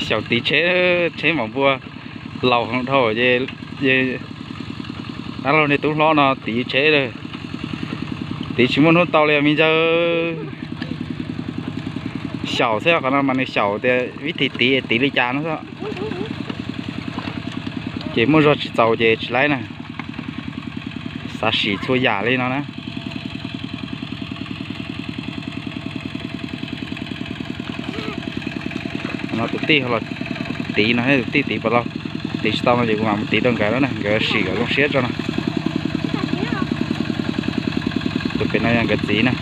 Xyaum tiv tsheb, tsheb mam npua laus heev dhau ces, dab laug niag tub hlob no tiv tsheb lawm. Tiv tsis muaj hnub tau li me ntxawg. Xyaum xwb, qhov no mas nws xyaum tias vib thi tiv es tiv li cas no xwb. Ces muaj zog tsis txaus ces tsis laib na. Xav sim txhua yam li no na. No tus tij los tiv no, tus tij tiv pas los, tiv tsis tau no ces kuv mam mus tiv rau nkawd na, nkawd sim kom zoo siab tso no. Tus pem no yog nkawd txiv na.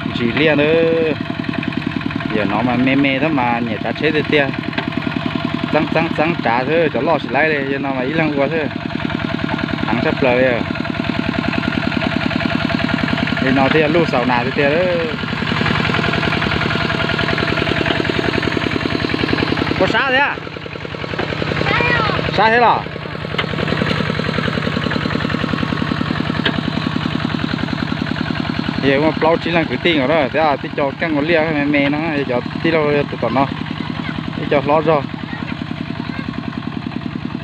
Ntsis liaj ntawd, yam no mas me me thiab mas nyiam tsav tsheb tiag tiag. Txeeb txeeb txeeb tsav xwb, cov loj tsis laib li, yog no mas ib leeg ua xwb, heev tshaj plaws li. Li no thiaj yog luj xaus nas tiag tiag. Puas sab thiab? Sab thiab los? Yog muaj plaub tsib leeg kwv tij nkaus na, thiab tib co keej ua liaj me me no, yog cov tij laug yog tus tom no, ib co hlob zog.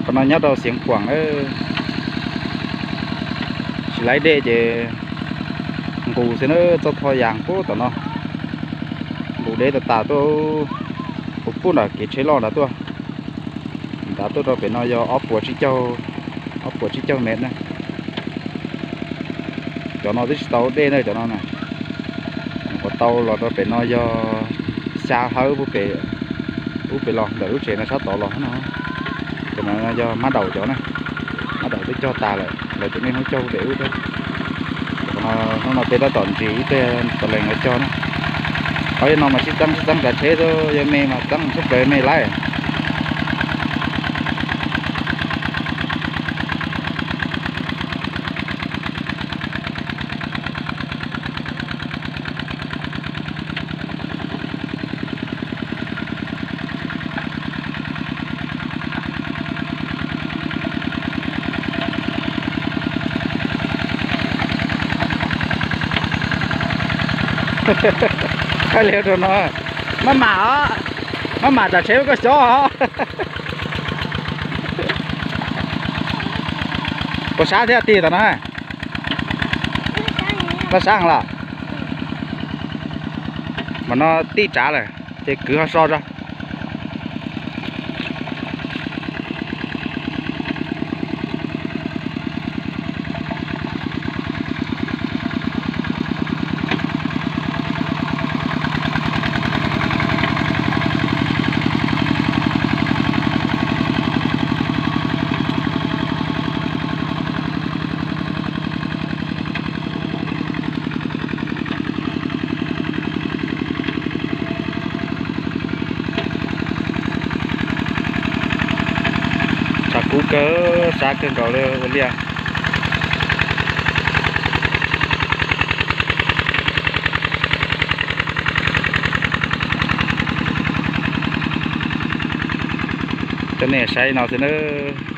Qhov no nyob rau Xiav Khuam na. Tsis laib dej ces nqus xwb na, txoj tho yas puag tom no. Nqus deb tas tas tuaj, puag puag nram kev tsheb loj nrad tuaj. Nrad tuaj rau pem no yog ob puas tsib caug, ob puas tsib caug mev na. Cov no twb tsis tau dej na cov no na. Nyuam qhuav tau los rau pem no yog xya hawb puag pem, ub pem los ntawm lub tsev no sab tod los no. Cov no yog mab daum cov na, mab daum twb cog tas lawm, lawv tus nej hnub cog puag pem ub thiab. Hnub no peb tab tom ntsis ib pliag tos lees lawv cog na. Qhov yog no mas sib txeeb sib txeeb tsav tsheb xwb, yog me mas txeeb tshaj plaws me laib. Khaij liab rau no, maj mam os, maj mam tsav tsheb koj xyov os. Puas sab thiab tij tom no? Paj sab los? Mas no tij tsav lawm ces kwv ho so tso. Tshav kub kawg, sab kawg nkaus li ua liaj. Coj nej saib no xwb nawb.